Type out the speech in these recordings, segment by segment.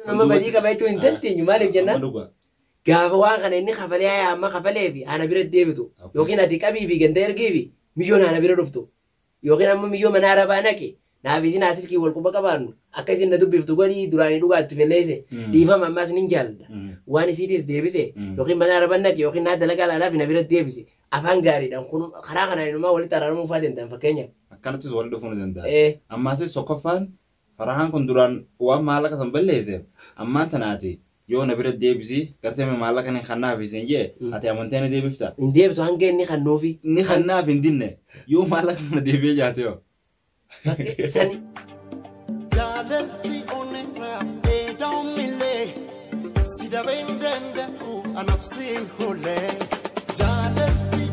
Nama badii qaba jechuu hin dandeenyu maaliif jennaan gaafa waan kana inni kafalee haya amma kafalee fi ana bira deebitu yookiin ati qabii fi ganda ergii fi miyyoon ana bira dhuftu yookiin amma miyyoo mana arabaa naqi naaf isin haa silkii wal quba qabaannu akka isin na dubbiftu godhii duraanii dhugaatti felleesse dhiifama ammaas nin jaalladha waan isiitiis deebise yookiin mana arabaa naqi yookiin naa dalagaa laalaa fi na bira deebise afaan gaariidhaan kun karaa kanaan inumaa walitti araaramuu faa danda'an fakkeenyaaf. Akkanattis wal dhufuu ni danda'a. Ammaasis tokkoffaan Farahaan kun duraan waan maallaqa san balleesseef ammaan tana ati yoo na bira deebisi gartee mee maallaqa ni kannaafi siin jee ati amantee ni deebifta? Hin deebisu hanga inni kannuufi. Ni kannaaf hin dinne yoo maallaqa kana deebi'ee nyaate hoo? Sani. Jaalalti onnirraa dheedaa'umillee si dabee hin danda'u anaaf siin hoolee. Jaalalti.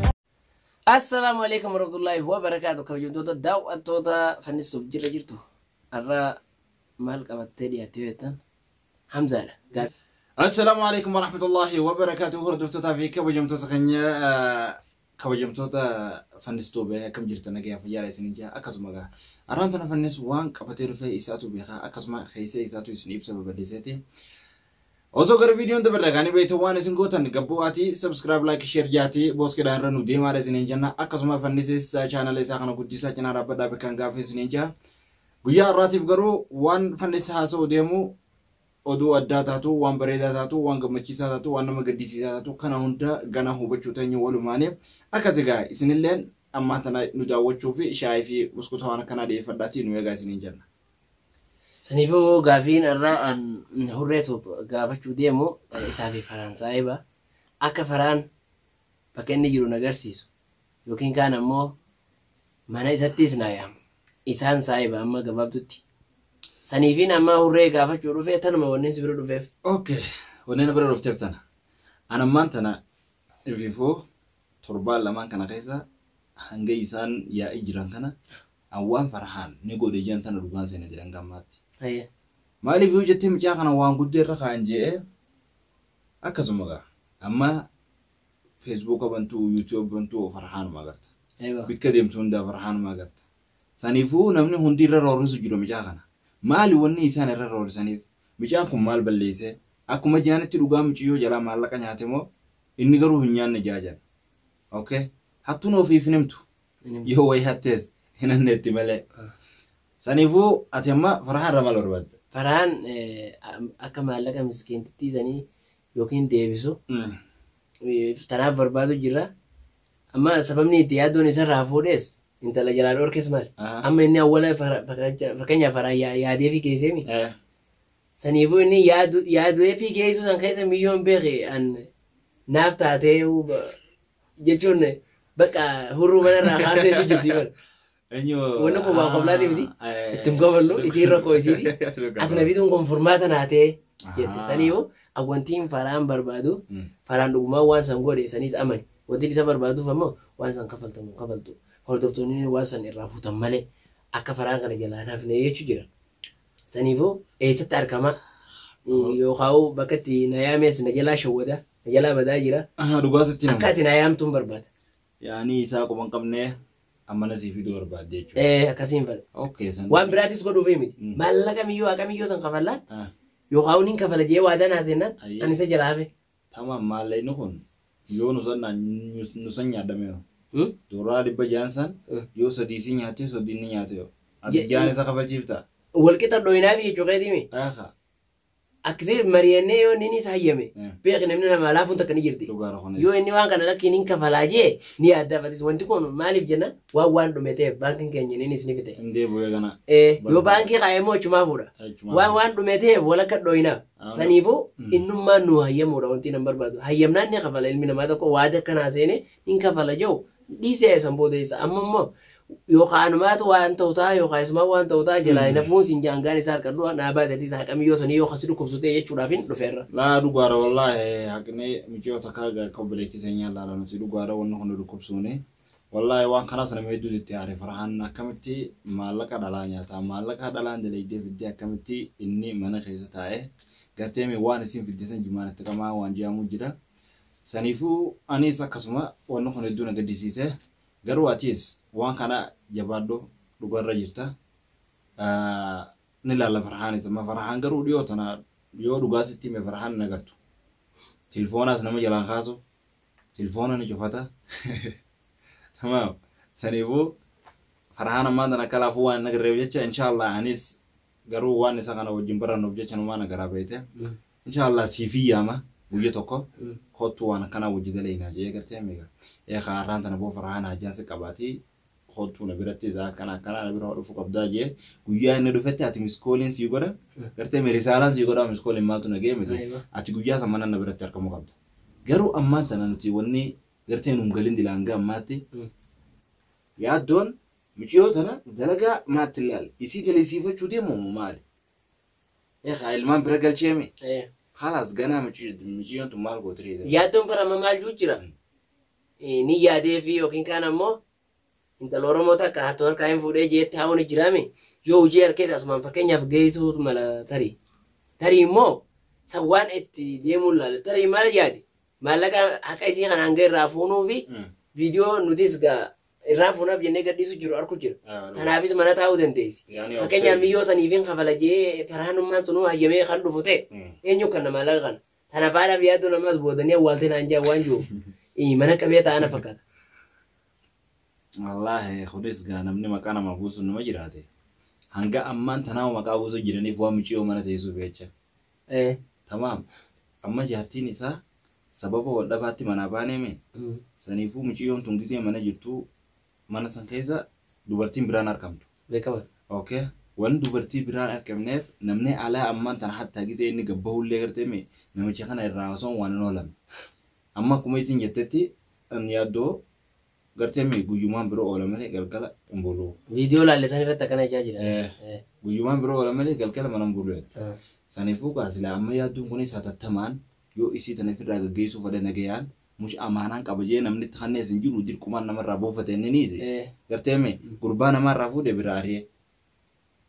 Assalaamu alaikum warahmatullahi wabarakaatu kabajamtoota daawwattoota fannistuuf jirra jirtu har'a maal qabattee dhiyaattee jettan Hamzaadha. Assalaamu alaikum warahmatullahi wabarakaatu hordoftootaa fi kabajamtoota keenya kabajamtoota fannistuu bee akkam jirtan nagayaa fayyaadha isin jaa akkasuma gaa arraan tana fannis waan qabatee dhufe isaatu beekaa akkasuma keessa isaatu isin ibsa babal'iseeti. Osoo gara viidiyoon dabarre kaanii beektu waan isin gootan gabbu'aatii subscribe like share jaatii booskeedhaan irra nu deemaadha isiniin jenna akkasuma fannisis chaanala isaa kana guddisaa cinaa dhaabbadhaa bakkaan gaafa isiniin jaa guyyaa har'aatiif garuu waan fannis haasa'u deemu oduu addaa taatu waan bareedaa taatu waan gammachiisaa taatu waan nama gaddisiisaa taatu kana hunda gana hubachuu teenya walumaanii akkas egaa isinilleen ammaa tana nu daawwachuu fi shaayii fi buskuta waan akkanaa dhiyeeffadhaatii nu eegaa isiniin jenna. Saniifuu gaafiin irraa an hurree tuub gaafachuu deemu isaa fi faraan saahiba akka faraan bakka inni jiru na agarsiisu yookiin kaan ammoo mana isattis naa yaamu isaan saahiba amma gabaabdutti. Saniifiin amma hurree gaafachuu dhufe tanuma wanni si bira dhufeef. Okay, wanni na bira dhufteef tana. An ammaan tana ififoo torbaan lamaan kana keessa hanga isaan yaa'ii jiran kana An waan Farhaan ni godhe je'an tana dhugaan seena jedhe hanga ammaatti. Hayyee. Maaliif yoo jettee micaa kana waan guddaa irra kaa'an je'e akkasuma gaa amma Facebook bantuu YouTube bantuu Farhaanuma agarta. Eegaa. Bikka deemtu hundaa Farhaanuma agarta. Saniifuu namni hundi irra roorrisu jiru micaa kana. Maali wanni isaan irra roorrisaniif? Micaan kun maal balleessee? Akkuma je'anitti dhugaa miciyyoo jalaa maallaqa nyaate moo inni garuu hin nyaanne je'aa jiran. Okay? Hattuun ofiif hin himtu. Yoo wayi hattees hin hanneetti malee. Saniifuu ati amma Farahaan irraa maal barbaadda? Farahaan akka maallaqa miskiintittii sanii yookiin deebisu tanaaf barbaadu jira. Amma sababni itti yaaddoon isarraa fuudhes intala jalaa dhorkes maali? Amma inni awwala fakkeenyaaf Farhaan yaadeefii geesseemi. Saniifuu inni yaaduufii geessuu san keessa miyyoon beeke an naaf taatee jechuun bakka hurruu manarraa kaasee jechuu jirti bara. Eenyu? Wanni kun waan qoblaati miti. Ittiin qoballu isiin rakkoo isiiti. As na fiduun kun furmaata naa ta'e jette. Saniifuu wantiin faraan barbaadu faraan dhugumaan waan san godhe saniis amani. Wantiin isa barbaaduuf ammoo waan san kafaltamu hin kafaltu. Hordoftoonni waan san irraa fuutan malee akka faraan kana jalaa hin hafne jechuu jira. Saniifuu eessatti argama yookaan bakka itti na yaames na jalaa shawwada. Na jalaa badaa jira. Aha, dhugaa sitti Akka hima. ati naa yaamtuun barbaada. Yaanii isaa quba hin qabne ammana sii fiduu barbaadde jechuudha. Ee akkasiin fedha. Okay, san. Waan biraatis godhuufii miti. Maallaqa miyyoo haqa miyyoo san kafallaan yookaan niin kafala jee waadaa naa seennaan ani isa jalaa hafe. Tamam maallaqni kun yoo nu san nu san nyaadhame hoo? Doolaara dhibba ja'an san yoo sadii si nyaattee sadii inni nyaate hoo? Ati ja'an isa kafalchiifta? Wal qixa dhooyinaafi jechuu keetiimi. Eekaa. Akkasii mari'annee yoo inni isa hayyame beeki namni namaa laafuun takka ni jirti. Dhugaadha kunis. Yoo inni waan kana lakkiin hin kafalaa jee ni yaaddaaf atis wanti kun maaliif jennaan waan waan dhume ta'eef baankiin keenya inni ni fite. Hin deebi'u eegana. Yoo baankii kaa'e immoo achumaa fuudha. Achumaa Waan fuudha. waan dhume ta'eef walakka dhooyinaaf. Saniifuu innummaan nu hayyamuudha wanti nan barbaadu. Hayyamnaan ni kafala ilmi namaa tokko waada akkanaa seene hin kafala jedhu dhiisee san booda isa amma immoo yookaan anumaatu waan ta'u ta'a yookaan isumaan waan ta'u ta'a jalaa hin hafuun siin jaangaan isaa harkadhu naa baasee isaa haqamii yoo sanii yoo kasi dhukkubsu ta'e jechuudhaaf hin dhufeerra. Laa dhugaadha wallaahi haqni miciyoo takkaa egaa akka obboleettii teenyaa laala nuti dhugaadha wanni kun nu dhukkubsuuni wallaahi waan kanaas nama hedduutu itti aare farhaan akkamitti maallaqa dhalaa nyaata maallaqa dhalaan dalaydee fiddee akkamitti inni mana keessa taa'e garteemi waan isin fidde san jimaan itti qamaa waan je'amuu jira saniifuu anis akkasuma wanni kun hedduu na gaddisiise Garuu atiis waan kana jabaadhu dhugarra jirta. Ni laalla Farhaanis amma Farhaan garuu dhiyoo tana Yoo dhugaa sitti hime Farhaan hin agartu. Tilfoonaas nama jalaan kaasu. Tilfoona ni cufata. Tamaam. Saniifuu Farhaan ammaan tana akka laafuu waan hin agarreef jecha inshaallah anis garuu waan isa kana wajjin barannuuf jecha numaan agaraa beekte. Inshaallah siifin yaama guyya tokko kottuu waan akkanaa wajji daleeynaa jee gartee meeqa. Ee kaa arraan tana boo Farhaan haajaan si qabaatii kottuu na biratti isaa akkana akkanaa na bira dhufu qabdaa jee guyyaa inni dhufetti ati miskooliin sii godha gartee mee risaalaan sii godha miskooliin maaltu na ga'e miti ati guyyaa san mana na biratti argamuu qabda. Garuu ammaan tana nuti wanni gartee nuun galin dila hanga ammaatti yaaddoon miciyoo tana dalagaa maatti laal isii daleysiifachuu deemu moo maali? Eegaa ilmaan bira galcheemi. Kalaas ganaa miciyyoon tun maal gooti reeza? Yaaddoon bara amma maal jiru jira? Ni yaadee fi yookiin kaan ammoo intala Oromoo takka hattuu harkaa hin fuudhee jeetti haa'uun ni jiraame yoo hojii harkees asumaan fakkeenyaaf geessuu mala tarii. Tarii immoo san waan itti deemuun laala. Tarii maal yaade? Maallaqa haqa isii kana hanga irraa fuunuu fi viidiyoo nutis gaa irraa fuunaaf jennee gadhiisu jiru arku jira. Tanaafis mana taa'uu dandeessi. Fakkeenyaaf miyyoo saniifin kafala jee faraanummaan sunuu hayyamee kan dhufu ta'e eenyu kan maallaqa kana. Tana faadhaaf yaaddoo namaas boodanii awwaaltee naan jaa waan jiru mana qabee taa'ana fakkaata. Wallaahi kunis gaa namni maqaa namaa buusuun nama jiraate. Hanga ammaan tanaa maqaa buusuu jiraniif waan miciyoo mana teessuuf jecha. Tamaam. Amma jaartiin isaa sababa wal dhabaatti manaa baaneeme. Saniifuu miciyyoon tun gisee mana jirtu mana san keessa dubartiin biraan argamtu. Beekama. Okay. Wanni dubartii biraan argamneef namni alaa ammaan tana hattaa gisee inni gabbahullee garteeme namicha kana irraa osoon waan hin oolamne. Amma akkuma isin jettetti yaaddoo garteeme guyyumaan biroo oola malee galgala hin bulu. Viidiyoo laalle san irratti akkana jechaa jira. Guyyumaan biroo oola malee galgala mana hin bulu jette. Saniifuu kaa silaa amma yaadduun kunis hatattamaan yoo isii tana ofirraa gaggeessuu fedhe nagayaan mucha amaanaan qaba jee namni itti kannees hin jiru dirqumaan namarraa buufate inni niisi. Garteeme gurbaa namaarraa fuudhe bira ari'e.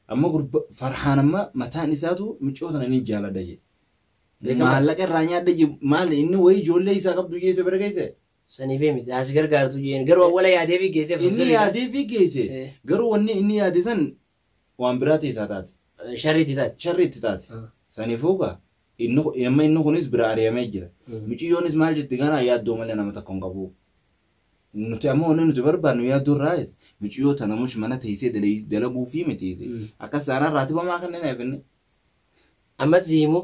Amma gurba Farhaan amma mataan isaatu micoo tana ni jaaladha jee. Maallaqa irraa nyaadha jee maali inni wayii ijoollee isaa qabdu jee isa bira geesse. Saniifii miti asi gargaartu jeen garuu awwala yaadee fi geesseef. Inni yaadee fi geesse garuu wanni inni yaade san waan biraati isaa taate. Sharri itti taate. Sharri itti taate. Saniifuu gaa inni amma inni kunis bira ari'amee jira. Miciyyoonis maal jetti ganaa yaaddoo malee nama tokko hin qabu. Nuti ammoo wanni nuti barbaannu yaaddoo irraayis miciyyoo tana mush mana teessee dalaguu fi miti. Akkas saanaan raatiba maa kanneen eefinne. Ammas himu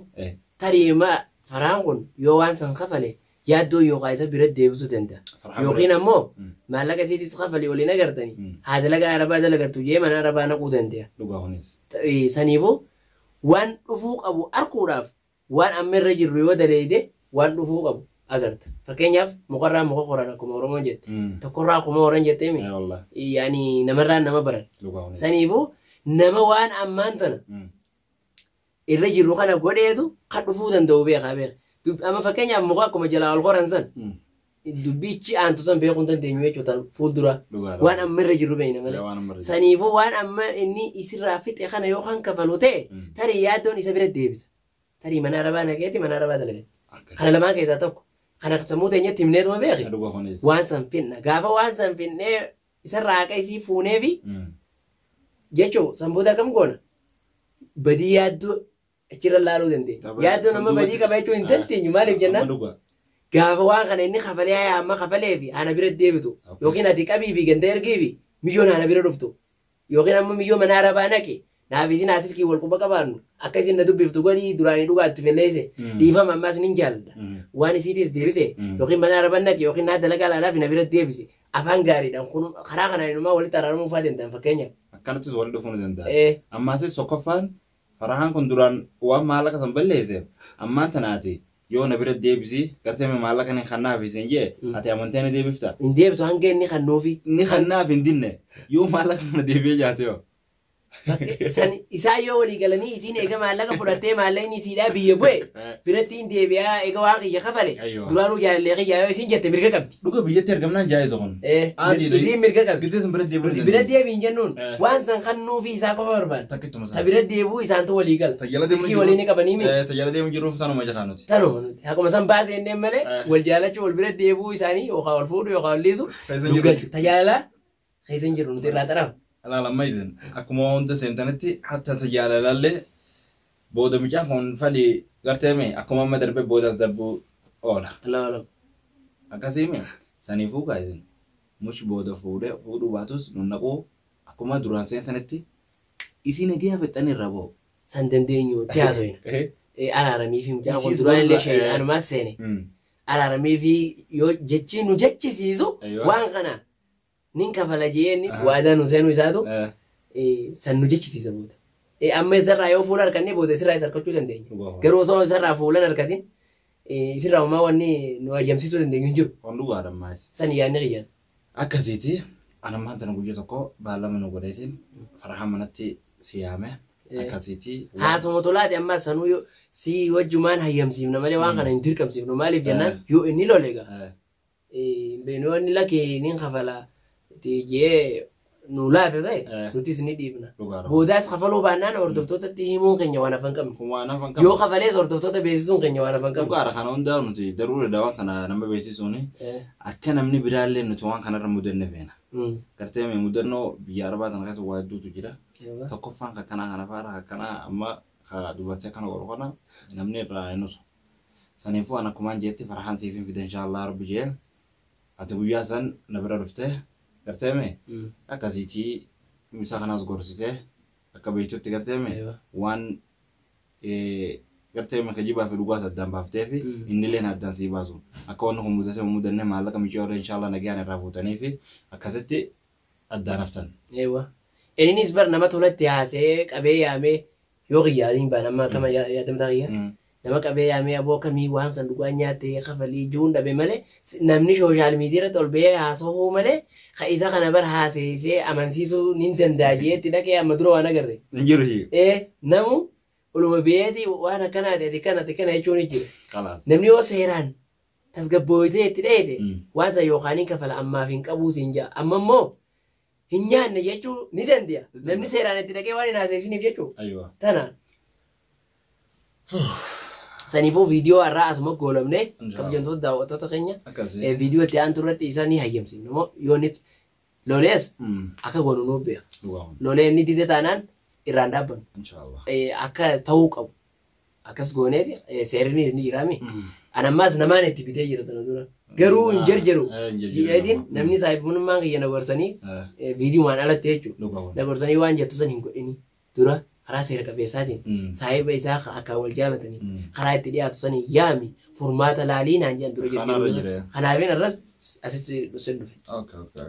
tarii ma Farhaan kun yoo waan san kafale yaaddoo yookaan isa bira deebisuu danda'a. Yookiin ammoo maallaqa isiitis kafale waliin agartanii haa dalagaa arabaa dalagattu jee mana arabaa naquu danda'a. Dhugaa kunis. Saniifuu waan dhufuu qabu arguudhaaf waan amma irra jirru yoo daleeyde waan dhufuu qabu agarta. Fakkeenyaaf mukarraa muka qoran akkuma Oromoon jette. Tokkorraa akkuma horan jetteemi. Yaani namarraa nama baran. Saniifuu nama waan ammaan tana irra jirru kana godheetu kan dhufuu danda'u beekaa beeka. Amma fakkeenyaaf muka akkuma jalaa ol qoran san dubbichi aantu san beekuu hin dandeenyu jechuudha fuuldura. Waan amma irra jirru beekna malee. Saniifuu waan amma inni isirraa fixe kana yoo kan kafalu ta'e tarii yaaddoon isa bira deebisa. Tarii mana arabaa naqeeti mana arabaa dalagatti. Kana lamaan keessaa tokko. Kana sammuu teenyatti himneetuma beeki. Waan san finna. Gaafa waan san finnee isarraa haqa isii fuunee fi jechuu san booda akkam goona? Badii yaaddoo achirra laaluu dandeenya. Yaaddoo nama badii qaba jechuu hin dandeenyu maaliif jennaan? Gaafa waan kana inni kafalee haa amma kafalee fi ana bira deebitu yookiin ati qabii fi ganda ergii fi miyyoon ana bira dhuftu yookiin amma miyyoo mana arabaa naqi naaf isin silkii wal quba qabaannu akka isin na dubbiftu godhii duraanii dhugaatti filleesse dhiifama ammaas nin jaalladha waan isiitiis deebise yookiin mana arabaa naqi yookiin naa dalagaa laalaaf na bira deebise afaan gaariidhaan kun karaa kanaan inumaa walitti araaramuu fa'aa danda'an fakkeenyaaf. Akkanattis wal dhufuu ni danda'a. Ammaasis tokkoffaan Farhaan kun duraan waan maallaqa san balleesseef ammaan tanaati yoo na bira deebisi gartee maallaqa ni kannaaf isin jee ati amantee ni deebifta. Hin deebisu hanga inni kannuufi. Ni kannaaf hin dinne yoo maallaqa kana deebi'ee nyaate hoo. San isaan yoo walii galanii isiin eega maallaqa fudhattee maallaqni isiidhaa biyya bu'e biratti hin deebi'aa eega waa kiyya kafale duraanuu jaalallee kiyya yoo isiin jette mirga qabdi. Dhuga biyyatti argamnaan jaayisa kun. Isiin mirga qabdi. Gizee san bira deebi'uu Nuti bira deebiin jennuun waan san kannuufi isaa qofa barbaada. Takkittuma Ta bira deebi'uu isaantu walii gala. Tajaajila deemu Silkii walii ni qabanii mi? Tajaajila deemu jiruuf tanuma jakaa nuti. Tanuma nuti. Akkuma san baasee inneen malee wal jaalachuu wal bira deebi'uu isaanii yookaan wal fuudhuu yookaan wal dhiisu Keessa nu jiru. galchu. Tajaajila keessa hin jiru nuti irraa xarafa. Alaal amma isin akkuma hunda seentanitti hatta tajaajilallee booda mucaan kun fali Gartee mee akkuma amma darbe boodaas darbuu oola. Allahu alam. Akkasii mee saniifuu kaa'isin mush booda fuudhee fuudhuu baatus nun naquu akkuma duraan seentanitti isin eegee fixxanii irraa ba'u. San dandeenyu itti haasoyna. Araaramii fi mucaa kun Isiis duraan illee gorsa, sheexaanumaa seene. Araaramii fi yoo jechi nu jechisiisu Aywa. waan kana nin kafala jeen Aha. waadaa nu seenuu isaatu san nu jechisiisa booda. Amma isarraa yoo fuula harkanne booda isirraa isa harkachuu dandeenya. Garuu osoo isarraa fuula hin harkatin isirraa homaa wanni nu hayyamsiisuu dandeenyu hin jiru. Waan dhugaadha ammaas. San yaadni kiyyaan. Akkasiiti anammaan tana guyyaa tokko baallama nu godheetiin farahaan manatti si yaame akkasiiti. Haasoma tolaati ammas sanuu yoo si wajjumaan hayyamsiifna malee waan kana hin dirqamsiifnu maaliif jennaan yoo inni lole egaa. Beenoonni lakkee nin kafala jee nu laafe ta'e nutis ni dhiibna. Dhugaadha. Boodaas kafaluu baannaan hordoftootatti himuun keenya waan hafan qabnu. Kun waan hafan Yoo qabnu. kafalees hordoftoota beeksisuun keenya waan hafan qabnu. Dhugaadha kana hundaa nuti daruudha waan kana nama beeksisuuni akka namni biraallee nuti waan kanarra mudanne feena. Gartee mee mudannoo biyya arabaa tana keessa waa hedduutu jira. Tokkoffaan kan kanaa kana faadha kan kanaa amma ka dubartii akkana godhu kana namni irraa hin usu. Saniifuu an akkumaan jeetti farhaan siifin fide inshaallah rabbi jee. Ati guyyaa san na bira dhuftee gartee mee akkasiitii isa kanaas gorsitee akka beektutti gartee mee waan gartee mee kijibaa fi dhugaas addaan baaftee fi innilleen addaan sii baasu. Akka wanni kun mudate mudanne maallaqa miciyoo inshaallah nagaan irraa fuutanii fi akkasitti addaan haftan. Eewa. Innis bar nama tolatti haasee qabee yaamee yoo qiyyaasiin baan amma akkama yaadamtaa qiyyaa. Nama qabee yaamee aboo akkamii waan san dhugaa nyaattee kafalii juun dhabe malee namni sooshaal miidiyaa irratti ol ba'ee haasa'uu malee ka isa kana bar haaseessee amansiisuu ni danda'a jeetti dhaqee amma dura waan agarre. Hin jiru. Namu oluma ba'eeti waan akkanaati ati kana ati kana jechuun ni jira. Kalaas. Namni yoo seeraan tasgabbooyitee itti dheete waan san yookaan hin kafala ammaaf hin qabuu siin ja'a. Amma immoo hin nyaanne jechuu ni danda'a. Namni seeraan itti dhaqee waan hin haaseessiniif jechuu. Aywa. Tana. Saniifuu viidiyoo har'aa asuma goolabnee Inshallah. kabajamtoota daawwattoota keenya Akkasii. viidiyoo itti aantu irratti isa ni hayyamsiifna. Immoo yoo inni lolees akka goonu nuuf beeka. Dhugaa. Lolee inni dide taanaan irraan dhaabbannu. Inshaallah. Akka ta'uu qabu. Akkas gooneeti seerrinis ni jiraami. An ammaas namaan itti bitee jira tana dura. Garuu hin jarjaru. Hin jarjaru. Ji'eetiin namni saahibummaan kiyya na gorsanii viidiyoomaan alatti jechuudha. Dhugaa. Na gorsanii waan jettu san hin godhini dura karaa seera qabeessaatiin saahiba isaa akka wal jaalatanii karaa itti dhiyaatu sanii yaami furmaata laalii naan jedhan dura Kanaarra jirti. jira. Kanaafin arras asitti dhufee dhufe. Okay, okay.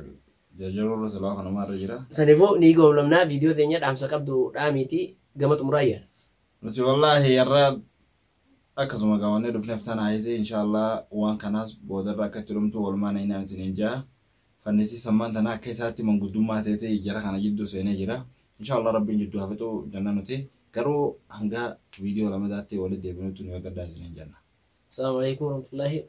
Jarjaruu irra silaa kanumaa irra jira. Saniifuu ni goolabnaa viidiyoo teenya dhaamsa qabdu dhaamiitii gama xumuraa yaala. Nuti wallaahi har'a akkasuma gaawwannee dhufneef tana hayiti inshaallah waan kanaas boodarra akka itti dhumtu walumaan inaan isiniin jaa. Fannisi sammaan tana akka isaatti manguddummaa ta'e jara kana jidduu seenee jira. Inshaallah rabbiin jidduu hafixu jenna nuti. Garuu hanga viidiyoo lamadaatti walitti deebinutti nu eeggadhaa isiniin jenna. Assalamu alaikum warahmatullahi.